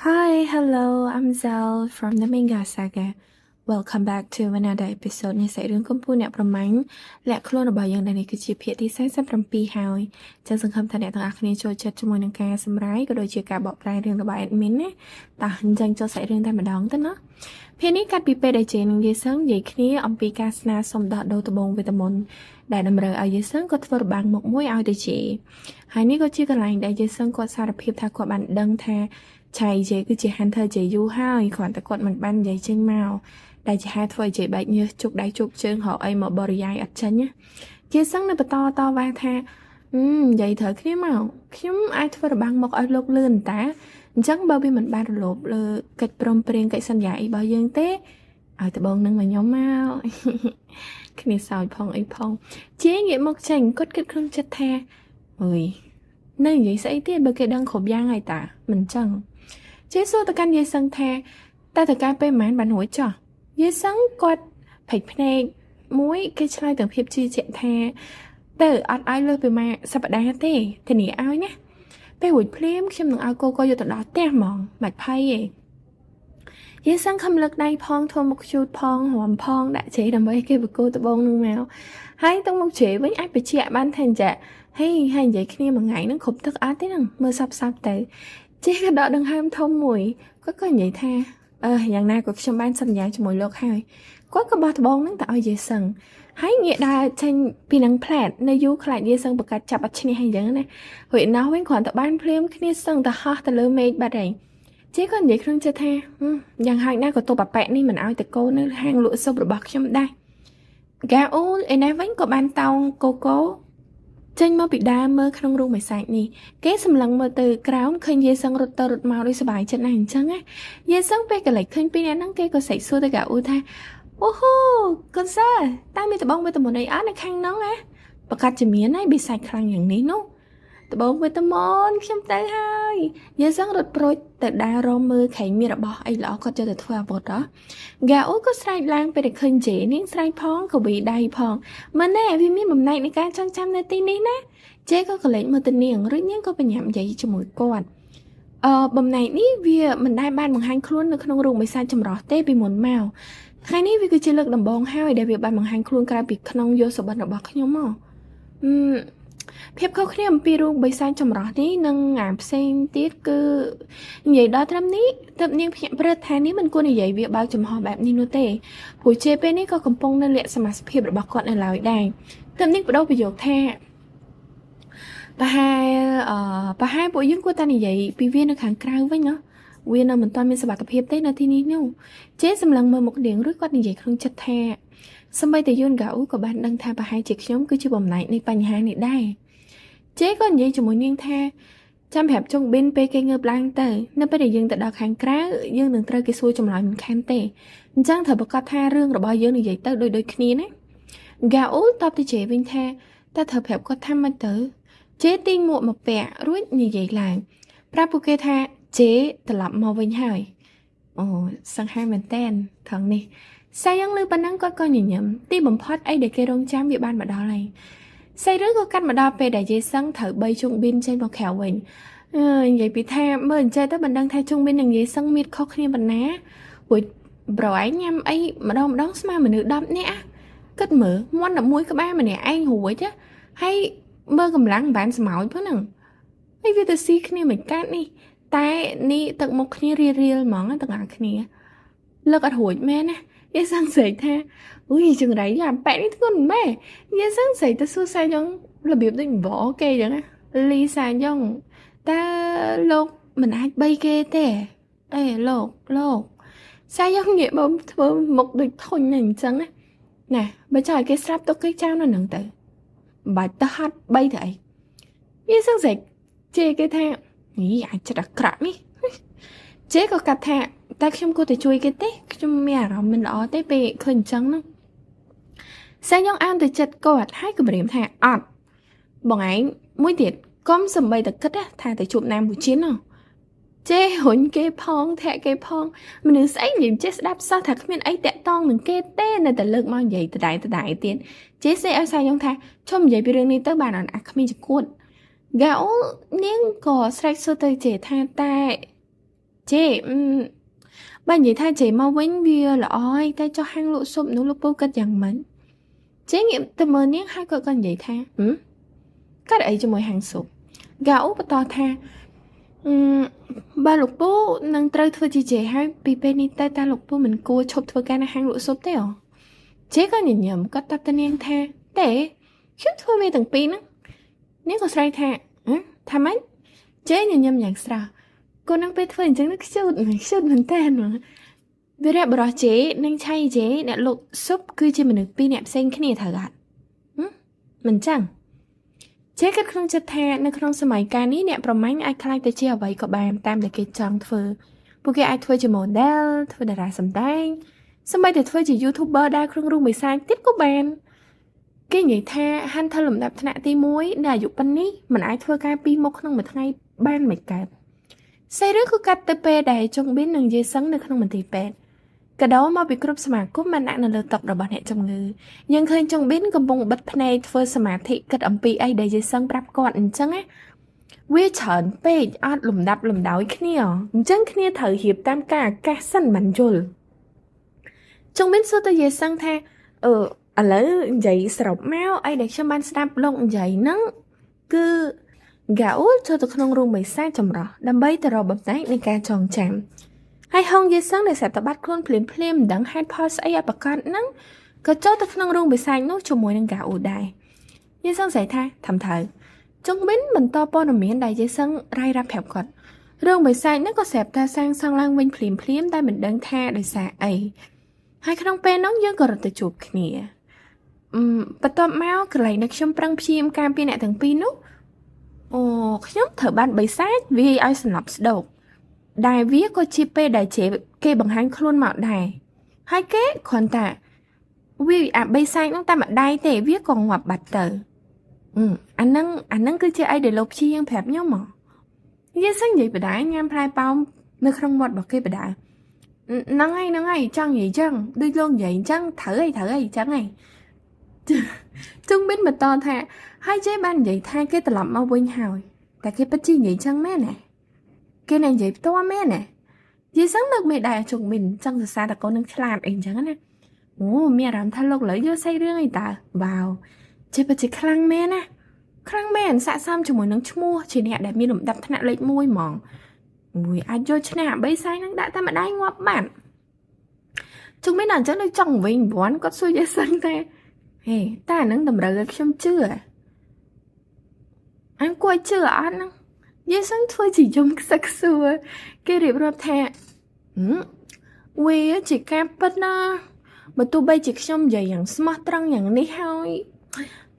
Hi, hello, I'm Zell from the Manga Saga. Welcome back to another episode នៃសាច់រឿងកំពូលអ្នកប្រមាញ់លាក់ខ្លួនរបស់យើងដែលនេះគឺជាភាគទី47ហើយចឹងសង្ឃឹមថាអ្នកទាំងអស់គ្នាចូលចិត្តជាមួយនឹងការសម្រាយក៏ដូចជាការបកប្រែរឿងរបស់ admin ណាតោះអញ្ចឹងចូលសាច់រឿងតែម្ដងទៅណាភាគនេះកាត់ពីពេលដែលជេនិងយេសឹងនិយាយគ្នាអំពីការស្នើសុំដោះដូរត្បូងវេទមន្តដែលតម្រូវឲ្យយេសឹងក៏ធ្វើរបាំងមុខមួយឲ្យទៅជេហើយនេះក៏ជាកន្លែងដែលយេសឹងគាត់សារភាពថាគាត់បានដឹងថាឆៃជេគឺជា Hunter ជេយូហើយគ្រាន់តែគាត់មិនបាននិយាយចេញមកដែលជាហេតុធ្វើឲ្យជេបែកញើសជុកដៃជុកជើងរកអីមកបរិយាយអត់ចេញណាជាសឹងនៅបន្តតវ៉ាថានិយាយត្រូវគ្នាមកខ្ញុំអាចធ្វើរបាំងមកឲ្យលោកលឿនតាអញ្ចឹងបើវាមិនបានរលោបលើកិច្ចព្រមព្រៀងកិច្ចសន្យាអីរបស់យើងទេឲ្យត្បូងនឹងមកខ្ញុំមកគ្នាសើចផងអីផងជាងាកមកចេញគាត់គិតក្នុងចិត្តថាអើយនៅនិយាយស្អីទៀតបើគេដឹងគ្រប់យ៉ាងហើយតាមិនចឹងជាសួរទៅកាន់យាយសឹងថាតើតើការពេលប៉ុន្មានបានរួចចោះយាយសឹងគាត់ផិចភ្នែកមួយគេឆ្លើយទាំងភាពជឿជាក់ថាទៅអត់ឲ្យលើសពីមួយសប្តាហ៍ទេធានាឲ្យណាពេលរួចភ្លាមខ្ញុំនឹងឲ្យកូកយកទៅដល់ផ្ទះហ្មងមិនភ័យទេយាយសឹងខំលើកដៃផងធ្វើមុខជូតផងរំផងដាក់ជេរដើម្បីគេបកគោត្បូងនឹងមកហើយទៅមុខជេរវិញអាចបញ្ជាក់បានថាអញ្ចឹងហេហើយនិយាយគ្នាមួយថ្ងៃហ្នឹងគ្រប់ទឹកអត់ទេហ្នឹងមើលសាប់សាប់ទៅជេរក៏ដកដង្ហើមធំមួយគាត់ក៏និយាយថាអឺយ៉ាងណាក៏ខ្ញុំបានសន្យាជាមួយលោកហើយគាត់ក៏បោះត្បូងហ្នឹងទៅឲ្យយាយសឹងហើយងាកដើរចេញពីនឹងផ្លែតនៅយូរខ្លាចយាយសឹងប្រកាសចាប់អត់ឈ្នះអីចឹងណារួចណោះវិញគ្រាន់តែបានភ្លាមគ្នាសឹងតែហោះទៅលើមេឃបាត់ហើយជេក៏និយាយក្នុងចិត្តថាយ៉ាងហោចណាស់ក៏ទប់អាប៉ែនេះមិនឲ្យតកូននៅហាងលក់ស៊ុបរបស់ខ្ញុំដែរហ្គាអូលឯនេះវិញក៏បានតោងកូកូចេញមកពីដើមមើលក្នុងរូងបិសាចនេះគេសម្លឹងមើលទៅក្រោមឃើញយាយសឹងរត់ទៅរត់មកដូចសប្បាយចិត្តណាស់អញ្ចឹងណាយាយសឹងពេលកលិចឃើញពីរនាក់ហ្នឹងគេក៏ស្រែកសួរទៅហ្គាអ៊ូថាអូហូកូនសាតើមានត្បូងវេទមន្តអីអត់នៅខាងហ្នឹងណាប្រកាសជាមានហើយបិសាចខ្លាំងយ៉ាងនេះនោះត្បូងវេទមន្តខ្ញុំទៅហើយយាយសឹងរត់ប្រួចទៅដើររមមើលខែងមានរបស់អីល្អគាត់យកទៅធ្វើអាវុធហ៎ហ្គាអ៊ូក៏ស្រែកឡើងពេលដែលឃើញជេនាងស្រែកផងក៏វីដៃផងមិនណែវាមានបំណែកនៃការចងចាំនៅទីនេះណាជេក៏កលេចមើលទៅនាងរួចនាងក៏បញ្ញាប់និយាយជាមួយគាត់អឺបំណែកនេះវាមិនដែលបានបង្ហាញខ្លួននៅក្នុងរូងបិសាចចម្រោះទេពីមុនមកថ្ងៃនេះវាគឺជាលើកដំបូងហើយដែលវាបានបង្ហាញខ្លួនក្រៅពីក្នុងយោសុបិនរបស់ខ្ញុំមកអឺភាពខុសគ្នាអំពីរូងបិសាចចម្រោះនេះនិងអាផ្សេងទៀតគឺនិយាយដល់ត្រឹមនេះទើបនាងភ្ញាក់ព្រឹតថានេះមិនគួរនិយាយវាបើកចំហបែបនេះនោះទេព្រោះជេពេលនេះក៏កំពុងនៅលាក់សមាជិកភាពរបស់គាត់នៅឡើយដែរទើបនាងបដូរប្រយោគថាប្រហែលអឺប្រហែលពួកយើងគួរតែនិយាយពីវានៅខាងក្រៅវិញណាវានៅមិនទាន់មានសុវត្ថិភាពទេនៅទីនេះនោះជេសម្លឹងមើលមុខនាងរួចគាត់និយាយក្នុងចិត្តថាសម្បីតែយូនហ្គាអ៊ូក៏បានដឹងថាប្រហែលជាខ្ញុំគឺជាបំណែកនៃបញ្ហានេះដែរជេក៏និយាយជាមួយនាងថាចាំប្រាប់ចុងប៊ិនពេលគេងើបឡើងទៅនៅពេលដែលយើងទៅដល់ខាងក្រៅយើងនឹងត្រូវគេសួរចម្លើយមិនខានទេអញ្ចឹងត្រូវប្រកាសថារឿងរបស់យើងនិយាយទៅដូចដូចគ្នាណាហ្គាអ៊ូតបទៅជេវិញថាតើត្រូវប្រាប់គាត់ថាម៉េចទៅជេទាញមួកមកពាក់រួចនិយាយឡើងប្រាប់ពួកគេថាជេត្រឡប់មកវិញហើយអូសង្ហាមែនតែនថងនេះសាយ៉ងលឺប៉ុណ្ណឹងគាត់ក៏ញញឹមទីបំផុតអីដែលគេរងចាំវាបានមកដល់ហើយសាច់រឿងក៏កាត់មកដល់ពេលដែលយេសឹងត្រូវបីជុងប៊ីនចេញមកក្រៅវិញអើនិយាយពីថាមើលអញ្ចឹងទៅមិនដឹងថាជុងប៊ីននិងយេសឹងមានខុសគ្នាប៉ុណ្ណាព្រោះប្រឯងញ៉ាំអីម្ដងម្ដងស្មើមនុស្ស10នាក់គិតមើលមាន់11ក្បាលម្នាក់ឯងរួចហើយមើលកម្លាំងមិនបានស្មោចផងហ្នឹងហើយវាទៅស៊ីគ្នាមិនកាត់នេះតែនេះទឹកមុខគ្នារៀលរៀលហ្មងទាំងអស់គ្នាលើកអត់រួចមែនណាយាយសង្ស័យថាអុយចង្រៃអាប៉ែនេះធ្ងន់ម៉ែយាយសង្ស័យទៅសួរសាយ៉ងរបៀបដូចបគេអញ្ចឹងណាលីសាយ៉ងតើលោកមិនអាចបីគេទេអេលោកលោកសាយ៉ងងាកមកធ្វើមុខដូចធុញណាស់អញ្ចឹងណាណាបើចង់ឲ្យគេស្រាប់ទុកគេចោលនៅនឹងទៅមិនបាច់ទៅហាត់បីទៅអីយាយសង្ស័យជេរគេថានេះអាចចិត្តអាក្រក់នេះជេរក៏កាត់ថាតែខ្ញុំគួរតែជួយគេទេខ្ញុំមានអារម្មណ៍មិនល្អទេពេលឃើញអញ្ចឹងហ្នឹងសាយ៉ងអានទៅចិត្តគាត់ហើយគម្រាមថាអត់បងឯងមួយទៀតកុំសំបីតែគិតថាទៅជួបណាមពូជិនចេរុញគេផងធាក់គេផងមនុស្សស្អីនិយាយចេះស្ដាប់សោះថាគ្មានអីតាក់តងនឹងគេទេនៅតែលើកមកនិយាយដដែលដដែលទៀតចេសេឲ្យសាយ៉ងថាឈុំនិយាយពីរឿងនេះទៅបានអត់អាគ្មានចគួតហ្គាអូនាងក៏ស្រែកសួរទៅចេថាតែ ជេបើនិយាយថាជេមកវិញវាល្អហើយតែចុះហាងលក់ស៊ុបនោះលោកពូគិតយ៉ាងម៉េចជេងាកទៅមើលនាងហើយគាត់ក៏និយាយថាហឹមកាត់អីជាមួយហាងស៊ុបហ្គាអូបន្តថាអឺបើលោកពូនឹងត្រូវធ្វើជាជេហើយពីពេលនេះទៅតើលោកពូមិនគួរឈប់ធ្វើការនៅហាងលក់ស៊ុបទេអូជេក៏ញញឹមគាត់តបទៅនាងថាទេខ្ញុំធ្វើវាទាំងពីរហ្នឹងនាងក៏ស្រែកថាថាម៉េចជេញញឹមយ៉ាងស្រស់កូននឹងពេលធ្វើអញ្ចឹងនឹងខ្ជូតខ្ជូតមែនតើវីរៈបរោះជេនិងឆៃជេអ្នកលោកស៊ុបគឺជាមនុស្សពីរអ្នកផ្សេងគ្នាត្រូវអត់មិនចឹងជេគិតក្នុងចិត្តថានៅក្នុងសម័យកាលនេះអ្នកប្រមាញ់អាចក្លាយទៅជាអ្វីក៏បានតាមដែលគេចង់ធ្វើពួកគេអាចធ្វើជា model ធ្វើតារាសម្ដែងសូម្បីតែធ្វើជា YouTuber ដើរក្នុងរូងបិសាចទៀតក៏បានគេនិយាយថា Hunter លំដាប់ថ្នាក់ទី1នៅអាយុប៉ុណ្នេះមិនអាចធ្វើការពីរមុខក្នុងមួយថ្ងៃបានមិនកើតសាច់រឿងគឺកាត់ទៅពេលដែលចុងប៊ីននិងយេសឹងនៅក្នុងមន្ទីរពេទ្យកាដូមកពីគ្រប់សមាគមបានដាក់នៅលើតុរបស់អ្នកជំងឺយើងឃើញចុងប៊ីនកំពុងបិទភ្នែកធ្វើសមាធិគិតអំពីអីដែលយេសឹងប្រាប់គាត់អញ្ចឹងណាវាច្រើនពេកអត់លំដាប់លំដោយគ្នាអញ្ចឹងគ្នាត្រូវរៀបតាមការអាកាសសិនមិនយល់ចុងប៊ីនសួរទៅយេសឹងថាអឺឥឡូវនិយាយសរុបមកអីដែលខ្ញុំបានស្ដាប់លោកនិយាយហ្នឹងគឺហ្គាអ៊ូលចូលទៅក្នុងរោងបិសាចចម្រោះដើម្បីទៅរកបំណែកនៃការចងចាំហើយហុងយេសឹងដែលស្រាប់តែបាត់ខ្លួនភ្លាមភ្លាមមិនដឹងហេតុផលស្អីឲ្យប្រកាសហ្នឹងក៏ចូលទៅក្នុងរោងបិសាចនោះជាមួយនឹងហ្គាអ៊ូលដែរយេសឹងស្រីថាធ្វើត្រូវចុងប៊ិនបន្តព័ត៌មានដែលយេសឹងរាយរាប់ប្រាប់គាត់រោងបិសាចហ្នឹងក៏ស្រាប់តែសាងសង់ឡើងវិញភ្លាមភ្លាមតែមិនដឹងថាដោយសារអីហើយក្នុងពេលនោះយើងក៏រត់ទៅជួបគ្នាបន្ទាប់មកកន្លែងដែលខ្ញុំប្រឹងព្យាយាមការពារអ្នកទាំងពីរនោះអូខ្ញុំត្រូវបានបិសាចវាយឲ្យស្លាប់ស្ដោកដែលវាក៏ជាពេលដែលគេបង្ហាញខ្លួនមកដែរហើយគេគ្រាន់តែវាអាបិសាចនោះតែម្ដាយទេវាក៏ងាប់បាត់ទៅអាហ្នឹងគឺជាអីដែលលោកព្យាយាមប្រាប់ខ្ញុំមកនិយាយសឹងនិយាយបដាញ៉ាំផ្លែប៉ោមនៅក្នុងមាត់របស់គេបដាហ្នឹងហើយចង់និយាយចឹងដូចលោកនិយាយអញ្ចឹងត្រូវអីចឹងហីជុងប៊ិនបន្តថាហើយជេបាននិយាយថាគេត្រឡប់មកវិញហើយតែគេពិតជានិយាយចឹងមែនណាគេនឹងនិយាយផ្ទាល់មែនណាយីសឹងលើកមេដៃឲ្យជុងប៊ិនចង់សរសើរតកូននឹងឆ្លាតអីចឹងណាអូមានអារម្មណ៍ថាលោកលើយកសាច់រឿងអីតើវ៉ាវជេពិតជាខ្លាំងមែនណាខ្លាំងមែនសាកសមជាមួយនឹងឈ្មោះជាអ្នកដែលមានលំដាប់ថ្នាក់លេខ1ហ្មងមួយអាចយកឈ្នះបីសាយនឹងដាក់តែម្ដាយងាប់បានជុងប៊ិនអញ្ចឹងដូចចង់វិញវាន់គាត់សួរយេសឹងតែហេតែអានឹងតម្រូវឲ្យខ្ញុំជឿអញគួរជឿអត់ហ្នឹងយេសឹងធ្វើជាយំខ្សឹកខ្សួរគេរៀបរាប់ថាវាជាការពិតណាបើទោះបីជាខ្ញុំនិយាយយ៉ាងស្មោះត្រង់យ៉ាងនេះហើយ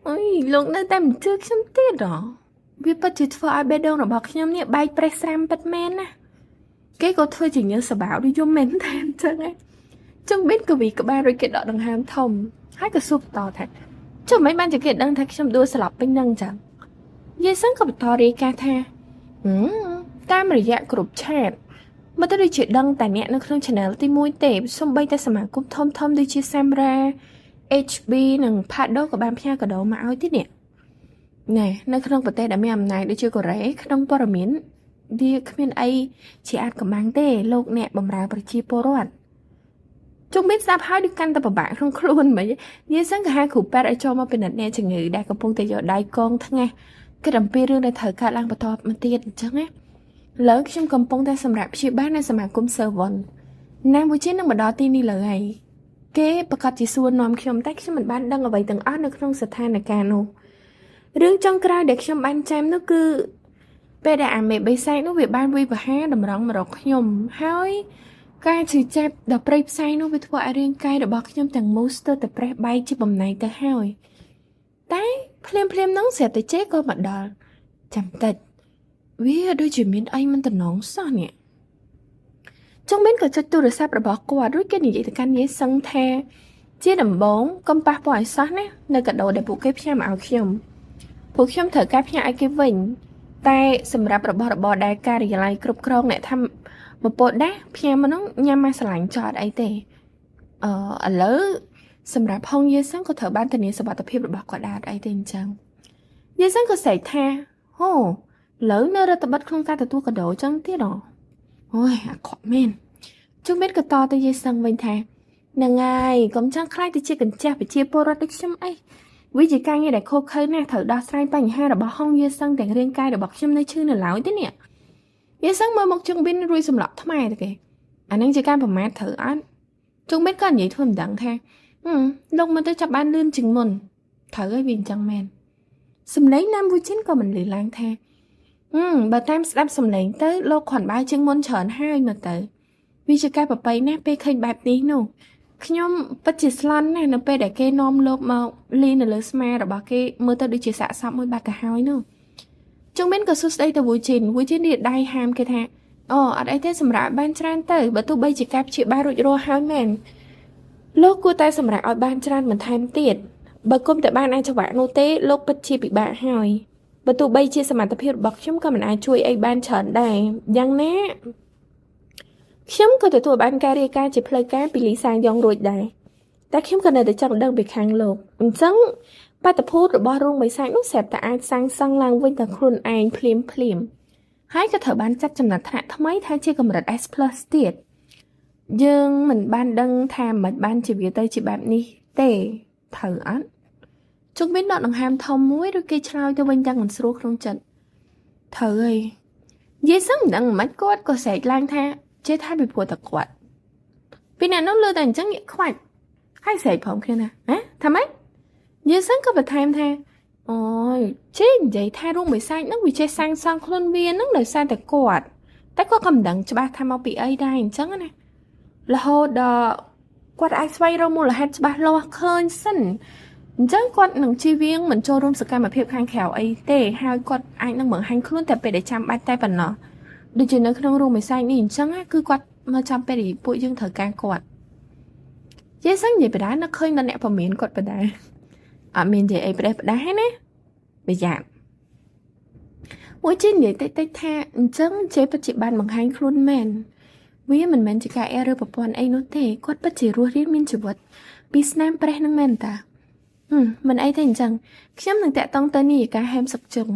អុយលោកនៅតែមិនជឿខ្ញុំទៀតហ៎វាពិតជាធ្វើឲ្យបេះដូងរបស់ខ្ញុំនេះបែកប្រេះស្រាំពិតមែនណាគេក៏ធ្វើជាញើសសបោដូចយំមែនតែអញ្ចឹងឯងចុងប៊ិនកវីក្បាលរួចគេដកដង្ហើមធំហើយក៏សួរបន្តថាចុះមិនបានជាគេដឹងថាខ្ញុំដួលស្លាប់ពេញនឹងចឹងយេសឹងក៏បន្តរាយការណ៍ថាតាមរយៈគ្រប់ឆាតមកទៅដូចជាដឹងតែអ្នកនៅក្នុង channel ទី1ទេសូម្បីតែសមាគមធំធំដូចជា Samra HB និង Pado ក៏បានផ្ញើកាដូមកឲ្យទៀតនេះណែនៅក្នុងប្រទេសដែលមានអំណាចដូចជាកូរ៉េក្នុងព័ត៌មានវាគ្មានអីជាអាចកំបាំងទេលោកអ្នកបម្រើប្រជាពលរដ្ឋជុំមានស្ដាប់ហើយដូចកាន់តែពិបាកក្នុងខ្លួនមិននិយាយសឹងក៏ហៅគ្រូពេទ្យឲ្យចូលមកពិនិត្យអ្នកជំងឺដែលកំពុងតែយកដៃកងថ្ងាសគិតអំពីរឿងដែលត្រូវកើតឡើងបន្តមកទៀតអញ្ចឹងណាលើខ្ញុំកំពុងតែសម្រាប់ព្យាបាលនៅសមាគម Servon ណាមវិជានឹងមកដល់ទីនេះលើហើយគេប្រកាសជាសួរនាំខ្ញុំតែខ្ញុំមិនបានដឹងអ្វីទាំងអស់នៅក្នុងស្ថានភាពនោះរឿងចុងក្រោយដែលខ្ញុំបានចាំនោះគឺពេលដែលអាមេបេសែកនោះវាបានវិវហាតម្រង់មករកខ្ញុំហើយការឈឺចាប់ដល់ព្រៃផ្សៃនោះវាធ្វើឲ្យរាងកាយរបស់ខ្ញុំទាំងមូលស្ទើរតែប្រេះបែកជាបំណែកទៅហើយតែភ្លាមភ្លាមនោះស្រាប់តែជេក៏មកដល់ចាំតិចវាដូចជាមានអីមិនតំណងសោះនេះចុងមានក៏ចុចទូរស័ព្ទរបស់គាត់រួចគេនិយាយទៅកាន់យេសឹងថាជាដំបូងកុំប៉ះពាល់ឲ្យសោះណានៅកាដូដែលពួកគេផ្ញើមកឲ្យខ្ញុំពួកខ្ញុំត្រូវការផ្ញើឲ្យគេវិញតែសម្រាប់របស់របរដែលការិយាល័យគ្រប់គ្រងអ្នកថាមពតដែរផ្ញើមកនោះញ៉ាំមកស្រឡាញ់ចោតអីទេឥឡូវសម្រាប់ហុងយេសឹងក៏ត្រូវបានធានាសុវត្ថិភាពរបស់គាត់ដែរអីទេអញ្ចឹងយេសឹងក៏ស្រែកថាហូឥឡូវនៅរដ្ឋបិទក្នុងការទទួលកាដូចឹងទៀតហ៎ អូយអាក្រក់មែនជុំមានក៏តទៅយេសឹងវិញថាហ្នឹងហើយកុំចង់ខ្លាចទៅជាកញ្ចាស់ប្រជាពលរដ្ឋដូចខ្ញុំអីវាជាការងារដែលខុសខើណាស់ត្រូវដោះស្រាយបញ្ហារបស់ហុងយេសឹងទាំងរាងកាយរបស់ខ្ញុំនៅឈឺនៅឡើយទេនេះយេសឹងមើលមកជុងប៊ីនរួយសម្លក់ថ្មទៅគេអានឹងជាការប្រមាថត្រូវអត់ជុងប៊ីនក៏និយាយធ្វើមិនដឹងថាលោកមកទៅចាប់បានលឿនជាងមុនត្រូវហើយវាអញ្ចឹងមែនសំឡេងណាំវូជីនក៏មិនលឺឡើងថាបើតាមស្ដាប់សំឡេងទៅលោកគ្រាន់បើជាងមុនច្រើនហើយមើលទៅវាជាការប្របីណាស់ពេលឃើញបែបនេះនោះខ្ញុំពិតជាស្លន់ណាស់នៅពេលដែលគេនាំលោកមកលីនៅលើស្មារបស់គេមើលទៅដូចជាសាកសពមួយបាត់ទៅហើយនោះជុងប៊ិនក៏សួរស្ដីទៅវូជីនវូជីនរៀបដៃហាមគេថាអូអត់អីទេសម្រាប់បានច្រើនទៅបើទោះបីជាការព្យាបាលរួចរាល់ហើយមែនលោកគួរតែសម្រាប់ឲ្យបានច្រើនបន្ថែមទៀតបើគុំតែបានអាចវៈនោះទេលោកពិតជាពិបាកហើយបើទោះបីជាសមត្ថភាពរបស់ខ្ញុំក៏មិនអាចជួយអីបានច្រើនដែរយ៉ាងណាខ្ញុំក៏ទទួលបានការរាយការណ៍ជាផ្លូវការពីលីសាយ៉ងរួចដែរតែខ្ញុំក៏នៅតែចង់ដឹងពីខាងលោកអញ្ចឹងបាតុភូតរបស់រោងបិសាចនោះស្រាប់តែអាចសាងសង់ឡើងវិញតែខ្លួនឯងភ្លាមភ្លាមហើយក៏ត្រូវបានចាត់ចំណាត់ថ្នាក់ថ្មីថាជាកម្រិត S+ ទៀតយើងមិនបានដឹងថាមិនបានជាវាទៅជាបែបនេះទេត្រូវអត់ជុំវិញដកដង្ហើមធំមួយឬគេឆ្លើយទៅវិញទាំងមិនស្រួលក្នុងចិត្តត្រូវហើយនិយាយសឹងមិនដឹងមិនគាត់ក៏ស្រែកឡើងថាចេះថាពីព្រោះតែគាត់ពីអ្នកនោះលើតែអញ្ចឹងងាកខ្វាច់ហើយស្រែកព្រមគ្នាណាហ៎ថាម៉េចនិយាយសឹងក៏បន្ថែមថាអូយចេះនិយាយថារោងបិសាចហ្នឹងវាចេះសាងសង់ខ្លួនវាហ្នឹងដោយសារតែគាត់តែគាត់ក៏មិនដឹងច្បាស់ថាមកពីអីដែរអញ្ចឹងណារហូតដល់គាត់អាចស្វែងរកមូលហេតុច្បាស់លាស់ឃើញសិនអញ្ចឹងគាត់នឹងជៀសវាងមិនចូលរួមសកម្មភាពខាងក្រៅអីទេហើយគាត់អាចនឹងបង្ហាញខ្លួនតែពេលដែលចាំបាច់តែប៉ុណ្ណោះដូចជានៅក្នុងរោងបិសាចនេះអញ្ចឹងគឺគាត់មកចាំពេលដែលពួកយើងត្រូវការគាត់យេសឹងនិយាយបដានឹកឃើញដល់អ្នកពមៀនគាត់បដាអត់មាននិយាយអីប្រេះផ្ដាស់ណាប្រយ័ត្នមួយជីនិយាយតិចតិចថាអញ្ចឹងជេពិតជាបានបង្ហាញខ្លួនមែនវាមិនមែនជាការអែឬប្រព័ន្ធអីនោះទេគាត់ពិតជារស់រានមានជីវិតពីស្នាមប្រេះនឹងមែនតាមិនអីទេអញ្ចឹងខ្ញុំនឹងតាក់តងទៅនេះការហែមសឹកជឹង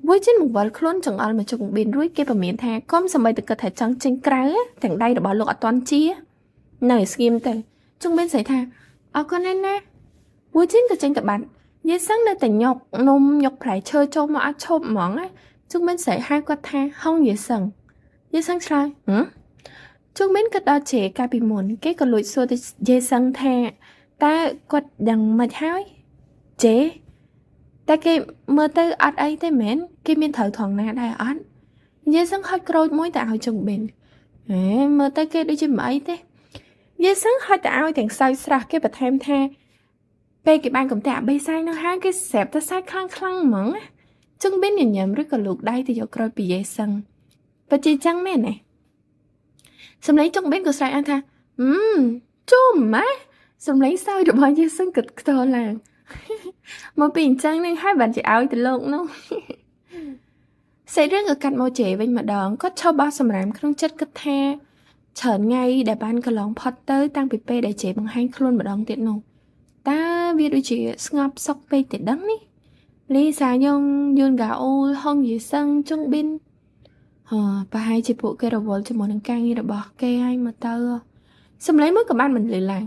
មួយជិនបង្វិលខ្លួនចង្អុលមកជុងបៀនរួចគេពមៀនថាកុំសម្បីតែគិតថាចង់ចេញក្រៅទាំងដៃរបស់លោកអត់ទាន់ជានៅឲ្យស្ងៀមទៅជុងបៀនស្រីថាអរគុណណាស់ណាមួយជិនក៏ចេញទៅបាត់យាយសឹងនៅតែញុកនំញុកផ្លែឈើចូលមកអត់ឈប់ហ្មងណាជុងបៀនស្រីហៅគាត់ថាហុងយាយសឹងយាយសឹងឆ្លើយហ៎ជុងបៀនគិតដល់ជេកាលពីមុនគេក៏លួចសួរទៅយាយសឹងថាតើគាត់ដឹងមិនហើយជេតែគេមើលទៅអត់អីទេមែនគេមានត្រូវថងណាដែរអត់យាយសឹងហុចក្រូចមួយតែឲ្យជុងបិនហេមើលទៅគេដូចជាមិនអីទេយាយសឹងហុចតែឲ្យទាំងសើចស្រស់គេបន្ថែមថាពេលគេបានកំតាក់បេសាយនោះហើយគេស្រាប់តែសាយខ្លាំងខ្លាំងហ្មងជុងបិនញញឹមឬក៏លូកដៃទៅយកក្រូចពីយាយសឹងពិតជាចឹងមែនទេសំឡេងជុងបិនក៏ស្រែកអញថាជុំម៉ាសំឡេងសើចរបស់យាយសឹងគិតខ្ទរឡើងមកពីអញ្ចឹងនឹងហើយបានជាឲ្យទៅលោកនោះសាច់រឿងក៏កាត់មកជេវិញម្ដងគាត់ឈប់បោះសម្រាមក្នុងចិត្តគិតថាច្រើនថ្ងៃដែលបានកន្លងផុតទៅតាំងពីពេលដែលជេបង្ហាញខ្លួនម្ដងទៀតនោះតើវាដូចជាស្ងប់សុខពេកទេដឹងនេះលីសាយ៉ុងយុនហ្កាអ៊ូលហុងយីសឹងជុងប៊ិនប្រហែលជាពួកគេរវល់ជាមួយនឹងការងាររបស់គេហើយមកទៅសំឡេងមួយក៏បានបន្លឺឡើង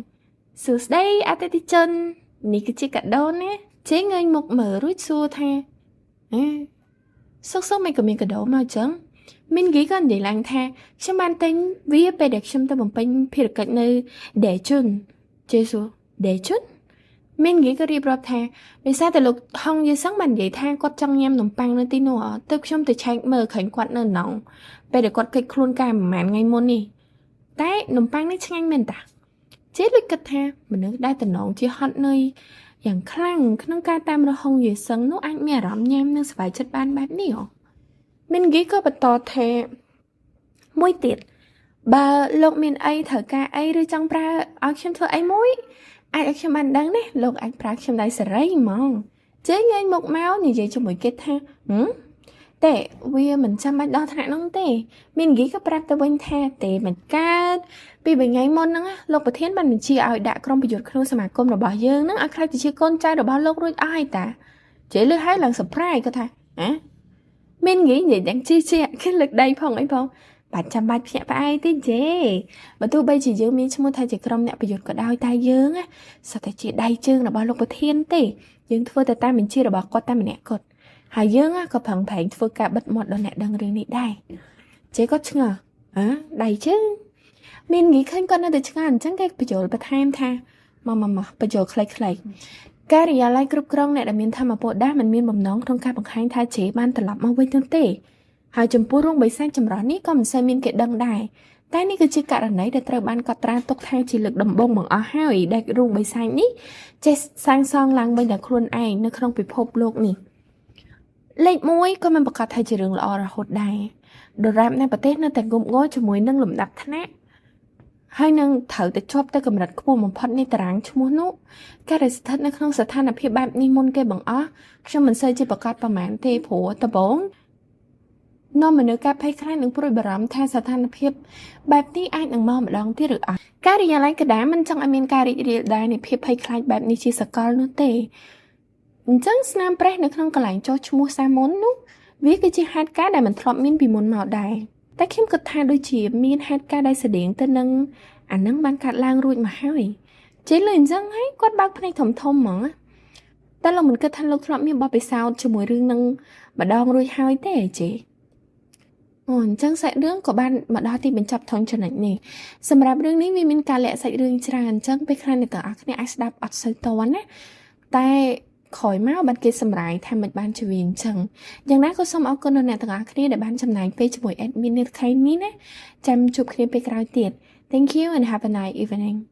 សួស្តីអតិថិជននេះគឺជាកាដូណាជេងើយមុខមើលរួចសួរថាអេសុកសុកមិនក៏មានកាដូមកអញ្ចឹងមីនហ្គីក៏និយាយឡើងថាខ្ញុំបានទិញវាពេលដែលខ្ញុំទៅបំពេញភារកិច្ចនៅដេជុនជេសួរដេជុនមីនហ្គីក៏រៀបរាប់ថាដោយសារតែលោកហុងយេសឹងបាននិយាយថាគាត់ចង់ញ៉ាំនំប៉័ងនៅទីនោះទើបខ្ញុំទៅឆែកមើលឃើញគាត់នៅណងពេលដែលគាត់គេចខ្លួនកាលប្រហែលថ្ងៃមុននេះតែនំប៉័ងនេះឆ្ងាញ់មែនតាជេលួចគិតថាមនុស្សដែលតំណងជាហត់នឿយយ៉ាងខ្លាំងក្នុងការតាមរហុងយេសឹងនោះអាចមានអារម្មណ៍ញ៉ាំនិងសប្បាយចិត្តបានបែបនេះមីនហ្គីក៏បន្តថាមួយទៀតបើលោកមានអីត្រូវការអីឬចង់ប្រើឲ្យខ្ញុំធ្វើអីមួយអាចឲ្យខ្ញុំបានដឹងណាលោកអាចប្រើខ្ញុំដៃសេរីហ្មងជេងាយមុខមកនិយាយជាមួយគេថាតែវាមិនចាំបាច់ដល់ថ្នាក់នោះទេមីនហ្គីក៏ប្រាប់ទៅវិញថាទេមិនកើតពី3ថ្ងៃមុនហ្នឹងលោកប្រធានបានបញ្ជាឲ្យដាក់ក្រុមប្រយុទ្ធក្នុងសមាគមរបស់យើងហ្នឹងឲ្យក្លាយទៅជាកូនចៅរបស់លោករួចអស់ហើយតាជេលឺហើយឡើង surprise គាត់ថាហ៎មីនហ្គីនិយាយទាំងជីជាគេលើកដៃផងអីផង បាច់ចាំបាច់ភ្ញាក់ផ្អើលទេជេបើទោះបីជាយើងមានឈ្មោះថាជាក្រុមអ្នកប្រយុទ្ធក៏ដោយតែយើងសុទ្ធតែជាដៃជើងរបស់លោកប្រធានទេយើងធ្វើតែតាមបញ្ជារបស់គាត់តែម្នាក់គាត់ហើយយើងក៏ប្រឹងប្រែងធ្វើការបិទមាត់ដល់អ្នកដឹងរឿងនេះដែរជេគាត់ឆ្ងល់អើដៃជើងមានងាយឃើញគាត់នៅតែឆ្ងល់អញ្ចឹងគេបញ្យល់បន្ថែមថាមកមកមកបញ្យល់ខ្លីៗការិយាល័យគ្រប់គ្រងអ្នកដែលមានធម៌ពលដាស់មិនមានបំណងក្នុងការបង្ហាញថាជេបានត្រឡប់មកវិញនោះទេហើយចំពោះរោងបិសាចចម្រុះនេះក៏មិនសូវមានគេដឹងដែរតែនេះគឺជាករណីដែលត្រូវបានកត់ត្រាទុកថាជាលើកដំបូងបង្អស់ហើយដែលរោងបិសាចនេះចេះសាងសង់ឡើងវិញដោយខ្លួនឯងនៅក្នុងពិភពលោកនេះលេខ1ក៏មិនប្រកាសថាជារឿងល្អរហូតដែរដរាបនៅប្រទេសនៅតែងុំងល់ជាមួយនឹងលំដាប់ថ្នាក់ហើយនឹងត្រូវតែជាប់ទៅកម្រិតខ្ពស់បំផុតនៃតារាងឈ្មោះនោះការដែលស្ថិតនៅក្នុងស្ថានភាពបែបនេះមុនគេបង្អស់ខ្ញុំមិនសូវជាប្រកាសប្រមាណទេព្រោះដំបូងនាំមនុស្សការភ័យខ្លាចនិងព្រួយបារម្ភថាស្ថានភាពបែបនេះអាចនឹងមកម្ដងទៀតឬអត់ការិយាល័យកណ្ដាលមិនចង់ឲ្យមានការរីករាលដាលនៃភាពភ័យខ្លាចបែបនេះជាសកលនោះទេអញ្ចឹងស្នាមប្រេះនៅក្នុងកន្លែងចុះឈ្មោះសាមុននោះវាគឺជាហេតុការណ៍ដែលមិនធ្លាប់មានពីមុនមកដែរតែខ្ញុំគិតថាដូចជាមានហេតុការណ៍ដែលស្តៀងទៅនឹងអានឹងបានកាត់ឡើងរួចមកហើយចេះលឺអញ្ចឹងហើយគាត់បើកភ្នែកធំធំហ្មងតែលោកមិនគិតថាលោកធ្លាប់មានបទពិសោធន៍ជាមួយរឿងនឹងម្ដងរួចហើយទេចេអូអញ្ចឹងសាច់រឿងក៏បានមកដល់ទីបញ្ចប់ថងចំណុចនេះសម្រាប់រឿងនេះវាមានការលាក់សាច់រឿងច្រើនអញ្ចឹងពេលខ្លះអ្នកទាំងអស់គ្នាអាចស្ដាប់អត់សូវតន់ណាតែក្រោយមកបានគេសម្រាយថាមិនបានជាវាអញ្ចឹងយ៉ាងណាក៏សូមអរគុណដល់អ្នកទាំងអស់គ្នាដែលបានចំណាយពេលជាមួយ admin នៅថ្ងៃនេះណាចាំជួបគ្នាពេលក្រោយទៀត។ Thank you and have a nice evening.